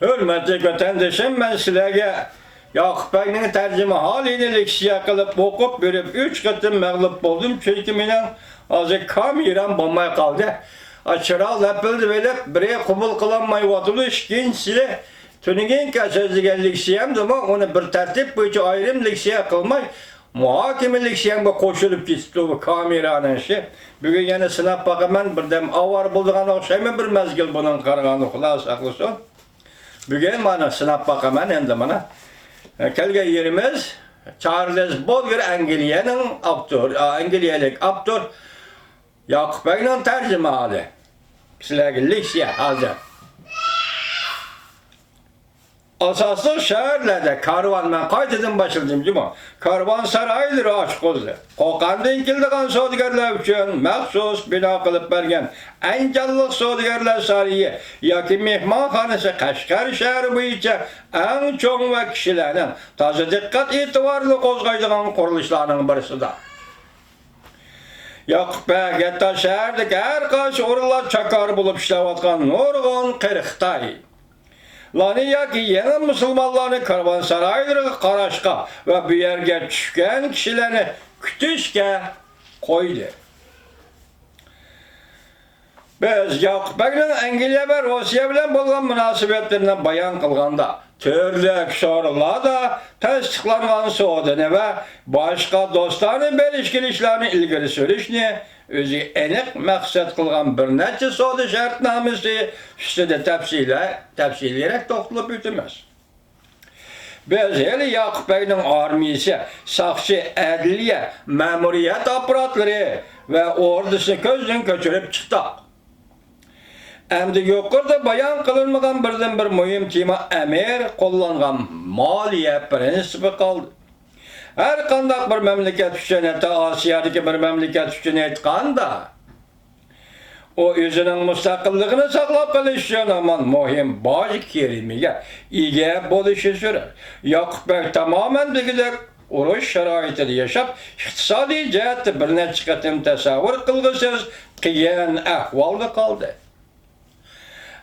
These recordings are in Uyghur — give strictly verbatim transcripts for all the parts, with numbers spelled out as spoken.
ھۆرمەتلىك ۋەتەندىشىم، مەن سىلەرگە ياقۇپ بەگنىڭ تەرجىمىھالىنى لېكسىيە قىلىپ ئوقۇپ بېرىپ ئۈچ قېتىم مەغلۇپ بولدۇم، چۈنكى مېنىڭ ھازىر كامېرام بولماي قالدى. ئا، چىراغ لەپىلدىۋېلىپ، بىرى قوبۇل قىلالمايۋاتىدۇ، ئىككىنچىسى تۈنۈگۈنكى سۆزلىگەن لېكسىيەمدىمۇ ئۇنى بىر تەرتىپ بويىچە ئايرىم لېكسىيە قىلماي، مۇھاكىمە لېكسىيەمگە قوشۇلۇپ كېتىپتۇ بۇ كامېرانىڭ ئىشى. بۈگۈن يەنە سىناپ باقىمەن، بىردەم ئاۋارە بولىدىغان ئوخشايمەن بىر مەزگىل بۇنىڭغا قارىغاندا، خۇدا ساقلىسۇن. بۈگۈن مانا سىناپ باقىمەن ئەمدى مانا. كەلگەن يېرىمىز چارلىز بولگېر، ئەنگلىيەنىڭ ئاپتور، ئا، ئەنگلىيەلىك ئاپتور ياقۇپ بەگنىڭ تەرجىمىھالى. سىلەرگە لېكسىيە ھازىر. ئاساسلىق شەھەرلەردە كارۋان، مەن قايتىدىن باشلىدىم جۇمۇ. كارۋانسارايلىرى ئاچقۇزدى. قوقاندىن كېلىدىغان سودىگەرلەر ئۈچۈن مەخسۇس بىنا قىلىپ بەرگەن ئەنجانلىق سودىگەرلەر سارىيى ياكى مېھمانخانىسى قەشقەر شەھىرى بويىچە ئەڭ چوڭ ۋە كىشىلەرنىڭ تازا دىققەت ئېتىبارىنى قوزغايدىغان قۇرۇلۇشلارنىڭ بىرسىدۇر. ياقۇپ بەگ ھەتتا شەھەردىكى ھەر قايسى ئورۇنلار چاكار بولۇپ ئىشلەۋاتقان نۇرغۇن قېرى خىتاي لارنى ياكى يېڭى مۇسۇلمانلارنى كارۋانسارايلىرىغا قاراشقا ۋە بۇ يەرگە چۈشكەن كىشىلەرنى كۈتۈشكە قويدى. بىز ياقۇپ بەگنىڭ ئەنگلىيە ۋە روسىيە بىلەن بولغان مۇناسىۋەتلىرىنى بايان قىلغاندا، تۈرلۈك سورۇنلاردا تەستىقلانغان سودىنى ۋە باشقا دوستانە بېرىش-كېلىشلەرنى ئىلگىرى سۈرۈشنى ئۆزىگە ئېنىق مەقسەت قىلغان بىر نەچچە سودا شەرتنامىسى ئۈستىدە تەپسىلە-، تەپسىلىيرەك توختىلىپ ئۆتىمىز. بىز ھېلى ياقۇپ بەگنىڭ ئارمىيىسى، ساقچى، ئەدلىيە، مەمۇرىيەت ئاپپاراتلىرى ۋە ئوردىسىنى كۆزدىن كۆچۈرۈپ چىقتۇق. ئەمدى يۇقىرىدا بايان قىلىنمىغان بىردىنبىر مۇھىم تېما ئەمىر قوللانغان مالىيە پىرىنسىپى قالدى. ھەر قانداق بىر مەملىكەت ئۈچۈن، ھەتتا ئاسىيادىكى بىر مەملىكەت ئۈچۈن ئېيتقاندا، ئۇ ئۆزىنىڭ مۇستەقىللىقىنى ساقلاپ قېلىش ئۈچۈن ھامان مۇھىم باج كىرىمىگە ئىگە بولۇشى زۆرۈر. ياقۇپ بەگ تامامەن دېگۈدەك ئۇرۇش شارائىتىدا ياشاپ، ئىقتىسادىي جەھەتتە بىر نەچچە قېتىم تەسەۋۋۇر قىلغۇسىز قىيىن ئەھۋالدا قالدى.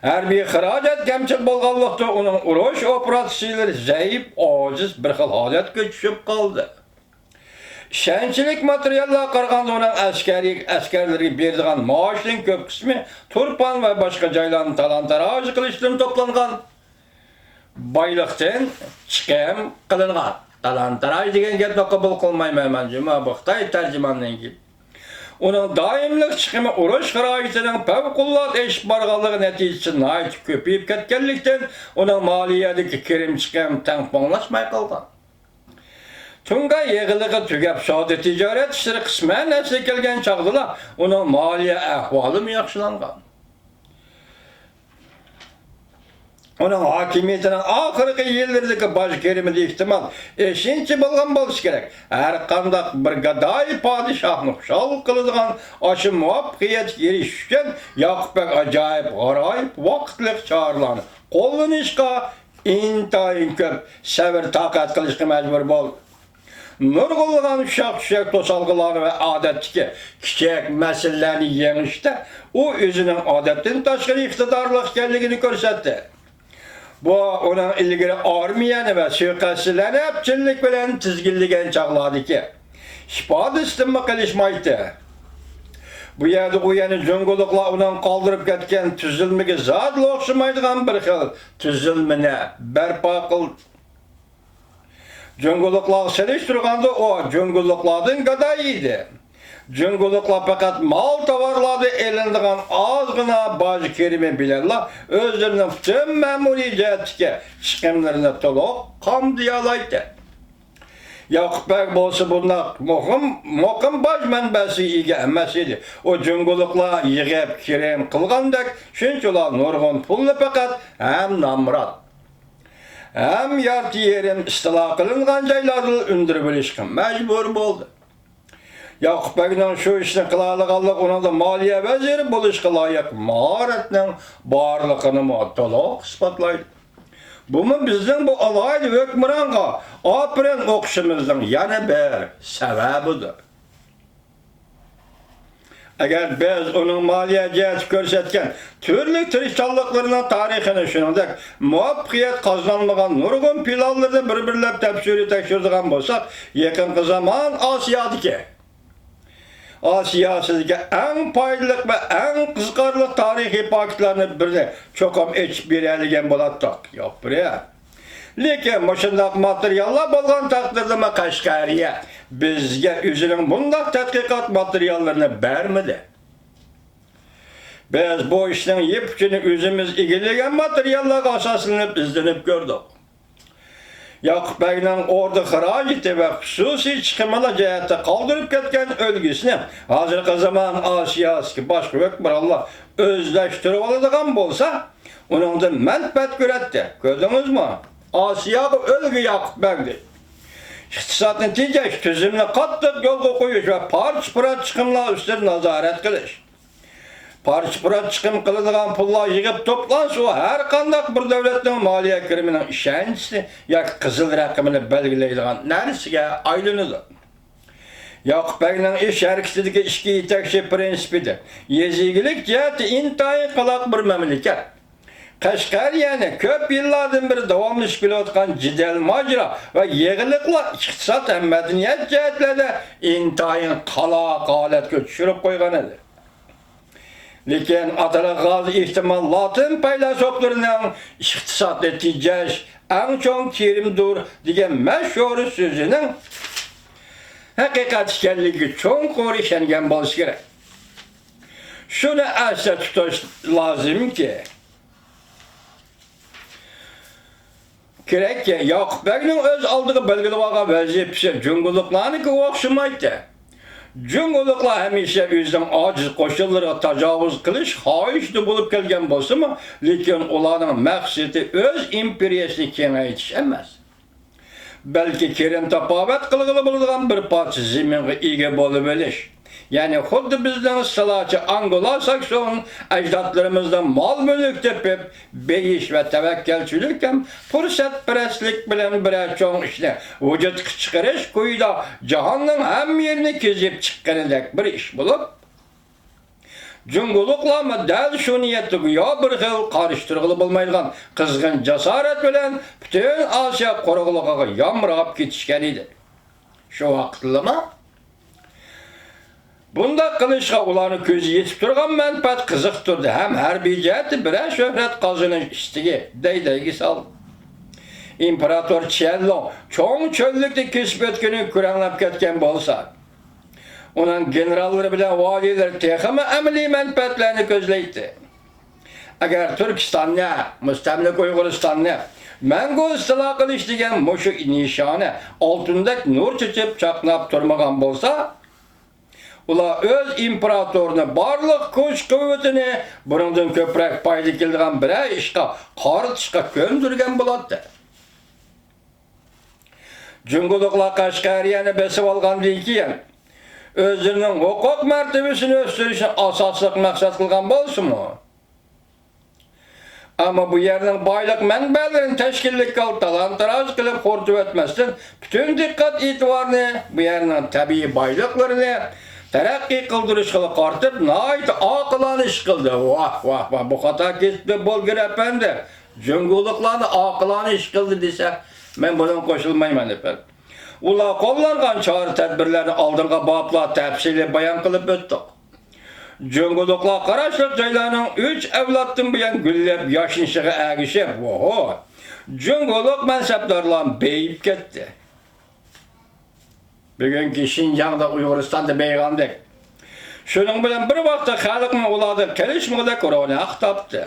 ھەربىي خىراجەت كەمچىل بولغانلىقتا، ئۇنىڭ ئۇرۇش ئوپېراتسىيىلىرى زەئىپ، ئاجىز بىر خىل ھالەتكە چۈشۈپ قالدى. ئىشەنچلىك ماتېرىياللارغا قارىغاندا، ئۇنىڭ ئەسكەرىي-، ئەسكەرلىرىگە بېرىدىغان مائاشنىڭ كۆپ قىسمى تۇرپان ۋە باشقا جايلارنى تالان-تاراج قىلىشتىن توپلانغان بايلىقتىن چىقىم قىلىنغان. تالان-تاراج دېگەن گەپنى قوبۇل قىلمايمەن مەن جۇمۇ، بۇ خىتاي تەرجىماننىڭكى. ئۇنىڭ دائىملىق چىقىمى ئۇرۇش خىراجىتىنىڭ پەۋقۇلئاددە ئېشىپ بارغانلىقى نەتىجىسىدە ناھايىتى كۆپىيىپ كەتكەنلىكتىن، ئۇنىڭ مالىيەدىكى كىرىم-چىقىم تەڭپۇڭلاشماي قالغان. تۇڭگا يېغىلىقى تۈگەپ، سودا تىجارەت ئىشلىرى قىسمەن ئەسلىگە كەلگەن چاغدىلا، ئۇنىڭ مالىيە ئەھۋالىمۇ ياخشىلانغان. ئۇنىڭ ھاكىمىيىتىنىڭ ئاخىرقى يىللىرىدىكى باج كىرىمىدە ئېھتىمال ئېشىنچا بولغان بولسا كېرەك، ھەر قانداق بىر گاداي پادىشاھنى خۇشال قىلىدىغان ئاشۇ مۇۋەپپەقىيەتكە ئېرىشىش ئۈچۈن ياقۇپ بەگ ئاجايىپ غارايىپ ۋاقىتلىق چارىلارنى قوللىنىشقا ئىنتايىن كۆپ سەۋر-تاقەت قىلىشقا مەجبۇر بولدى. نۇرغۇنلىغان ئۇششاق-چۈششەك توسالغۇلارنى ۋە ئادەتتىكى كىچىك مەسىلىلەرنى يېڭىشتە ئۇ ئۆزىنىڭ ئادەتتىن تاشقىرى ئىقتىدارلىق ئىكەنلىكىنى كۆرسەتتى. بۇ ئۇنىڭ ئىلگىرى ئارمىيەنى ۋە سۇيىقەستچىلەرنى ئەپچىللىك بىلەن تىزگىنلىگەن چاغلاردىكى ئىپادىسىدىنمۇ قېلىشمايتتى. بۇ يەردە ئۇ يەنە جۇڭگولۇقلار ئۇنىڭ قالدۇرۇپ كەتكەن تۈزۈلمىگە زادىلا ئوخشىمايدىغان بىر خىل تۈزۈلمىنى بەرپا قىلدى. جۇڭگولۇقلارغا سېلىشتۇرغاندا ئۇ جۇڭگولۇقلاردىن گاداي ئىدى. جۇڭگولۇقلار پەقەت مال تاۋارلاردىن ئېلىنىدىغان ئازغىنا باج كىرىمى بىلەنلا ئۆزلىرىنىڭ پۈتۈن مەمۇرىي جەھەتتىكى چىقىملىرىنى تولۇق قامدىيالايتتى. ياقۇپ بەگ بولسا بۇنداق مۇقىم، مۇقىم باج مەنبەسىگە ئىگە ئەمەس ئىدى. ئۇ جۇڭگولۇقلار يىغىپ كىرىم قىلغاندەك شۇنچىلا نۇرغۇن پۇلنى پەقەت ھەم نامرات، ھەم يارتى يېرىم ئىستىلا قىلىنغان جايلاردىن ئۈندۈرۈۋېلىشقا مەجبۇر بولدى. ياقۇپ بەگنىڭ شۇ ئىشنى قىلالىغانلىقى ئۇنىڭدا مالىيە ۋەزىرى بولۇشقا لايىق ماھارەتنىڭ بارلىقىنىمۇ تولۇق ئىسپاتلايدۇ. بۇمۇ بىزنىڭ بۇ ئالاھىدە ھۆكۈمرانغا ئاپىرىن ئوقۇشىمىزنىڭ يەنە بىر سەۋەبىدۇر. ئەگەر بىز ئۇنىڭ مالىيە جەھەتتە كۆرسەتكەن تۈرلۈك تىرىشچانلىقلىرىنىڭ تارىخىنى، شۇنىڭدەك مۇۋەپپەقىيەت قازىنالمىغان نۇرغۇن پىلانلىرىنى بىر-بىرلەپ تەپسىلىي تەكشۈرىدىغان بولساق، يېقىنقى زامان ئاسىيادىكى، ئاسىياسىدىكى ئەڭ پايدىلىق ۋە ئەڭ قىزىقارلىق تارىخىي پاكىتلارنى بىرنى چوقۇم ئېچىپ بېرەلىگەن بولاتتۇق. ياق، بىرى. لېكىن مۇشۇنداق ماتېرىياللار بولغان تەقدىردىمۇ قەشقەرىيە بىزگە ئۆزىنىڭ بۇنداق تەتقىقات ماتېرىياللىرىنى بەرمىدى. بىز بۇ ئىشنىڭ يىپ ئۇچىنى ئۆزىمىز ئىگىلىگەن ماتېرىياللارغا ئاساسلىنىپ ئىزدىنىپ كۆردۇق. ياقۇپ بەگنىڭ ئوردا خىراجىتى ۋە خۇسۇسىي چىقىملار جەھەتتە قالدۇرۇپ كەتكەن ئۈلگىسىنى ھازىرقى زامان ئاسىياسىدىكى باشقا ھۆكۈمرانلار ئۆزلەشتۈرۈۋالىدىغان بولسا، ئۇنىڭدىن مەنپەئەت كۆرەتتى. كۆردىڭىزمۇ؟ ئاسىياغا ئۈلگە ياقۇپ بەگدى. ئىقتىسادنى تېجەش، تۈزۈمنى قاتتىق يولغا قويۇش ۋە پارچە-پۇرات چىقىملار ئۈستىدە نازارەت قىلىش. پارچە-پۇرات چىقىم قىلىدىغان پۇللار يىغىپ توپلانسا، ئۇ ھەر قانداق بىر دۆلەتنىڭ مالىيە كىرىمىنىڭ ئىشەنچىسى ياكى قىزىل رەقىمىنى بەلگىلەيدىغان نەرسىگە ئايلىنىدۇ. ياقۇپ بەگنىڭ ئىش ھەرىكىتىدىكى ئىككى يېتەكچى پىرىنسىپىدە، يېزا ئىگىلىك جەھەتتە ئىنتايىن قالاق بىر مەملىكەت. قەشقەرىيەنى كۆپ يىللاردىن بېرى داۋاملىشىپ كېلىۋاتقان جېدەل-ماجىرا ۋە يېغىلىقلار ئىقتىساد ھەم مەدەنىيەت جەھەتلەردە ئىنتايىن قالاق ھالەتكە چۈشۈرۈپ قويغان ئىدى. لېكىن ئاتىلىق غازى ئېھتىمال لاتىن پەيلاسوپلىرىنىڭ «ئىقتىسادنى تېجەش ئەڭ چوڭ كىرىمدۇر» دېگەن مەشھۇر سۆزىنىڭ ھەقىقەت ئىكەنلىكىگە چوڭقۇر ئىشەنگەن بولسا كېرەك. شۇنى ئەستە تۇتۇش لازىمكى، كېرەككى، ياقۇپ بەگنىڭ ئۆز ئالدىغا بەلگىلىۋالغان ۋەزىپىسى جۇڭگولۇقلارنىڭكىگە ئوخشىمايتتى. جۇڭگولۇقلار ھەمىشە ئۆزىنىڭ ئاجىز قوشۇنلىرىغا تاجاۋۇز قىلىش خاھىشىدا بولۇپ كەلگەن بولسىمۇ، لېكىن ئۇلارنىڭ مەقسىتى ئۆز ئىمپېرىيەسىنى كېڭەيتىش ئەمەس. بەلكى كىرىم تاپاۋەت قىلغىلى بولىدىغان بىر پارچە زېمىنغا ئىگە بولۇۋېلىش. يەنى خۇددى بىزنىڭ سىلاچى ئانگلو-ساكسون ئەجدادلىرىمىزنىڭ مال-مۈلۈك تېپىپ، بېيىش ۋە تەۋەككەلچىلىك ھەم پۇرسەتپەرەسلىك بىلەن بىرەر چوڭ ئىشنى ۋۇجۇدقا چىقىرىش كويىدا جاھاننىڭ ھەممە يېرىنى كېزىپ چىققىنىدەك بىر ئىش بولۇپ، جۇڭگولۇقلارمۇ دەل شۇ نىيەتتە گويا بىر خىل قارشى تۇرغىلى بولمايدىغان قىزغىن جاسارەت بىلەن پۈتۈن ئاسىيا قۇرۇقلۇقىغا يامراپ كېتىشكەن ئىدى. شۇ ۋاقىتلىمۇ بۇنداق قىلىشقا ئۇلارنىڭ كۆزى يېتىپ تۇرغان مەنپەئەت قىزىقتۇردى ھەم ھەربىي جەھەتتە بىرەر شۆھرەت قازىنىش ئىستىكى دەي-دەيگە سالدى. ئىمپېراتور چيەنلۇڭ چوڭ چۆللۈكنى كېسىپ ئۆتكىنى كۆرەڭلەپ كەتكەن بولسا، ئۇنىڭ گېنېراللىرى بىلەن ۋالىيلىرى تېخىمۇ ئەمەلىي مەنپەئەتلەرنى كۆزلەيتتى. ئەگەر تۈركىستاننى، مۇستەملىكە ئۇيغۇرىستاننى مەڭگۈ ئىستىلا قىلىش دېگەن مۇشۇ نىشانى ئالتۇندەك نۇر چېچىپ چاقناپ تۇرمىغان بولسا، ئۇلار ئۆز ئىمپېراتورىنى بارلىق كۈچ-قۇۋۋىتىنى بۇنىڭدىن كۆپرەك پايدا كېلىدىغان بىرەر ئىشقا قارىتىشقا كۆندۈرگەن بولاتتى. جۇڭگولۇقلار قەشقەرىيەنى بېسىۋالغاندىن كېيىن، ئۆزلىرىنىڭ ھوقۇق مەرتىۋىسىنى ئۆستۈرۈشنى ئاساسلىق مەقسەت قىلغان بولسىمۇ، ئەمما بۇ يەرنىڭ بايلىق مەنبەلىرىنى تەشكىللىك ھالدا تالان-تاراج قىلىپ خورىتىۋەتمەستىن، پۈتۈن دىققەت ئېتىبارىنى بۇ يەرنىڭ تەبىئىي بايلىقلىرىنى تەرەققىي قىلدۇرۇشقىلا قارىتىپ، ناھايىتى ئاقىلانە ئىش قىلدى. ۋاھ، ۋاھ، ۋاھ، بۇ خاتا كېسىپتۇ بولگىر ئەپەندى. جۇڭگولۇقلارنى ئاقىلانە ئىش قىلدى دېسە، مەن بۇنىڭغا قوشۇلمايمەن، ئەپەندىم. ئۇلار قوللانغان چارە-تەدبىرلەرنى ئالدىنقى بابلاردا تەپسىلىي بايان قىلىپ ئۆتتۇق. جۇڭگولۇقلار قاراشلىق جايلارنىڭ ئۈچ ئەۋلادتىن بۇيان گۈللەپ ياشنىشىغا ئەگىشىپ، ۋوھو، جۇڭگولۇق مەنسەپدارلار بېيىپ كەتتى. بۈگۈنكى شىنجاڭدا، ئۇيغۇرىستاندا بېيىغاندەك. شۇنىڭ بىلەن بىر ۋاقىتتا خەلقمۇ ئۇلاردىن قېلىشمىغۇدەك روناق تاپتى.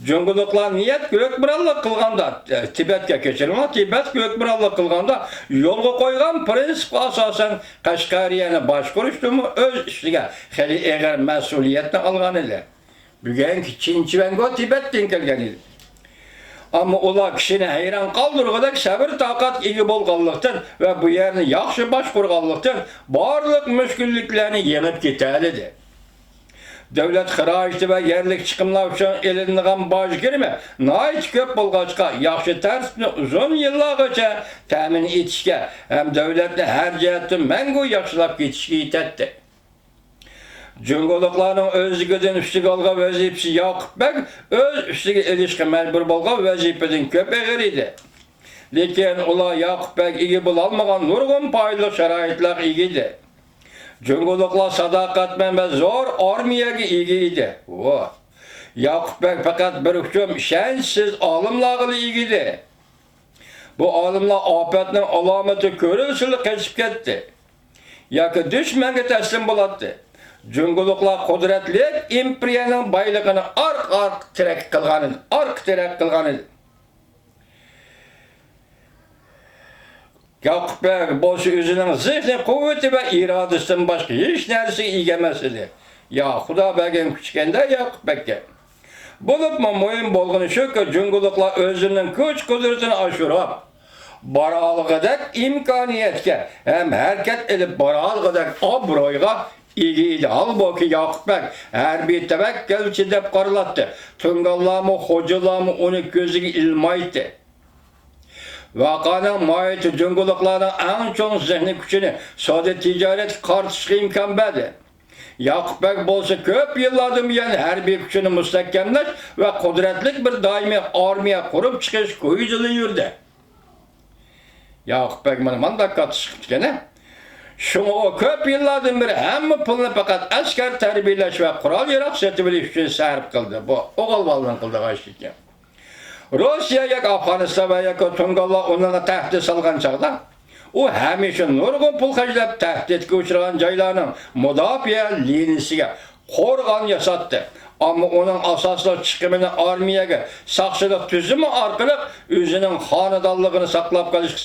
جۇڭگولۇقلار نىيەت ھۆكۈمرانلىق قىلغاندا، تىبەتكە، كەچۈرۈڭلار، تىبەت ھۆكۈمرانلىق قىلغاندا يولغا قويغان پىرىنسىپقا ئاساسەن، قەشقەرىيەنى باشقۇرۇشتىمۇ ئۆز ئۈستىگە خېلى ئېغىر مەسئۇلىيەتنى ئالغان ئىدى. بۈگۈنكى چىن چۈەنگو تىبەتتىن كەلگەن ئىدى. ئەمما ئۇلار كىشىنى ھەيران قالدۇرغۇدەك سەۋر-تاقەتكە ئىگە بولغانلىقتىن ۋە بۇ يەرنى ياخشى باشقۇرغانلىقتىن، بارلىق مۈشكۈللۈكلەرنى يېڭىپ كېتەلىدى. دۆلەت خىراجىتى ۋە يەرلىك چىقىملار ئۈچۈن ئېلىنىدىغان باج كىرىمى ناھايىتى كۆپ بولغاچقا، ياخشى تەرتىپنى ئۇزۇن يىللارغىچە تەمىن ئېتىشكە ھەم دۆلەتنى ھەر جەھەتتىن مەڭگۈ ياخشىلاپ كېتىشكە يېتەتتى. جۇڭگولۇقلارنىڭ ئۆزلۈكىدىن ئۈستىگە ئالغان ۋەزىپىسى ياقۇپ بەگ ئۆز ئۈستىگە ئېلىشقا مەجبۇر بولغان ۋەزىپىدىن كۆپ ئېغىر ئىدى. لېكىن ئۇلار ياقۇپ بەگ ئىگە بولالمىغان نۇرغۇن پايدىلىق شارائىتلارغا ئىگە ئىدى. جۇڭگولۇقلار ساداقەتمەن ۋە زور ئارمىيەگە ئىگە ئىدى. ۋو. ياقۇپ بەگ پەقەت بىر ئۇچۇم ئىشەنچسىز ئالىملارغىلا ئىگە ئىدى. بۇ ئالىملار ئاپەتنىڭ ئالامىتى كۆرۈلسىلا قېچىپ كەتتى. ياكى دۈشمەنگە تەسلىم بولاتتى. جۇڭگولۇقلار قۇدرەتلىك ئىمپېرىيەنىڭ بايلىقىنى ئارقا-ئارقا تىرەك قىلغانىدى، ئارقا تىرەك قىلغانىدى. ياقۇپ بەگ بولسا ئۆزىنىڭ زېھنىي قۇۋۋىتى ۋە ئىرادىسىدىن باشقا ھېچ نەرسىگە ئىگە ئەمەس ئىدى. يا خۇدا بەرگەن كۈچكەندە ياقۇپ بەگكە. بولۇپمۇ مۇھىم بولغىنى شۇكى، جۇڭگولۇقلار ئۆزلىرىنىڭ كۈچ-قۇدرىتىنى ئاشۇرۇپ، بارالىغۇدەك ئىمكانىيەتكە ھەم ھەرىكەت ئېلىپ بارالىغۇدەك ئابرۇيغا ئىگە ئىدى. ھالبۇكى، ياقۇپ بەگ ھەربىي تەۋەككۈلچى دەپ قارىلاتتى. تۇڭگانلارمۇ، خوجىلارمۇ ئۇنى كۆزىگە ئىلمايتتى. ۋەقەنىڭ ماھىيىتى جۇڭگولۇقلارنىڭ ئەڭ چوڭ زېھنىي كۈچىنى سودا تىجارەتكە قارىتىشقا ئىمكان بەردى. ياقۇپ بەگ بولسا كۆپ يىللاردىن بۇيان ھەربىي كۈچىنى مۇستەھكەملەش ۋە قۇدرەتلىك بىر دائىمىي ئارمىيە قۇرۇپ چىقىش كويىدىلا يۈردى. ياقۇپ بەگ مانا مانداق كاتتا چىقىپتىكەن. شۇڭا ئۇ كۆپ يىللاردىن بېرى ھەممە پۇلنى پەقەت ئەسكەر تەربىيەلەش ۋە قورال-ياراغ سېتىۋېلىش ئۈچۈن سەرپ قىلدى. بۇ ئوغۇل بالىنىڭ قىلىدىغان ئىشى ئىكەن. روسىيە ياكى ئافغانىستان ۋە ياكى تۇڭگانلار ئۇنىڭغا تەھدىت سالغان چاغدا، ئۇ ھەمىشە نۇرغۇن پۇل خەجلەپ، تەھدىتكە ئۇچرىغان جايلارنىڭ مۇداپىئە لىنىيىسىگە قورغان ياساتتى. ئەمما ئۇنىڭ ئاساسلىق چىقىمىنى ئارمىيەگە، ساقچىلىق تۈزۈمى ئارقىلىق ئۆزىنىڭ خانىدانلىقىنى ساقلاپ قېلىشقا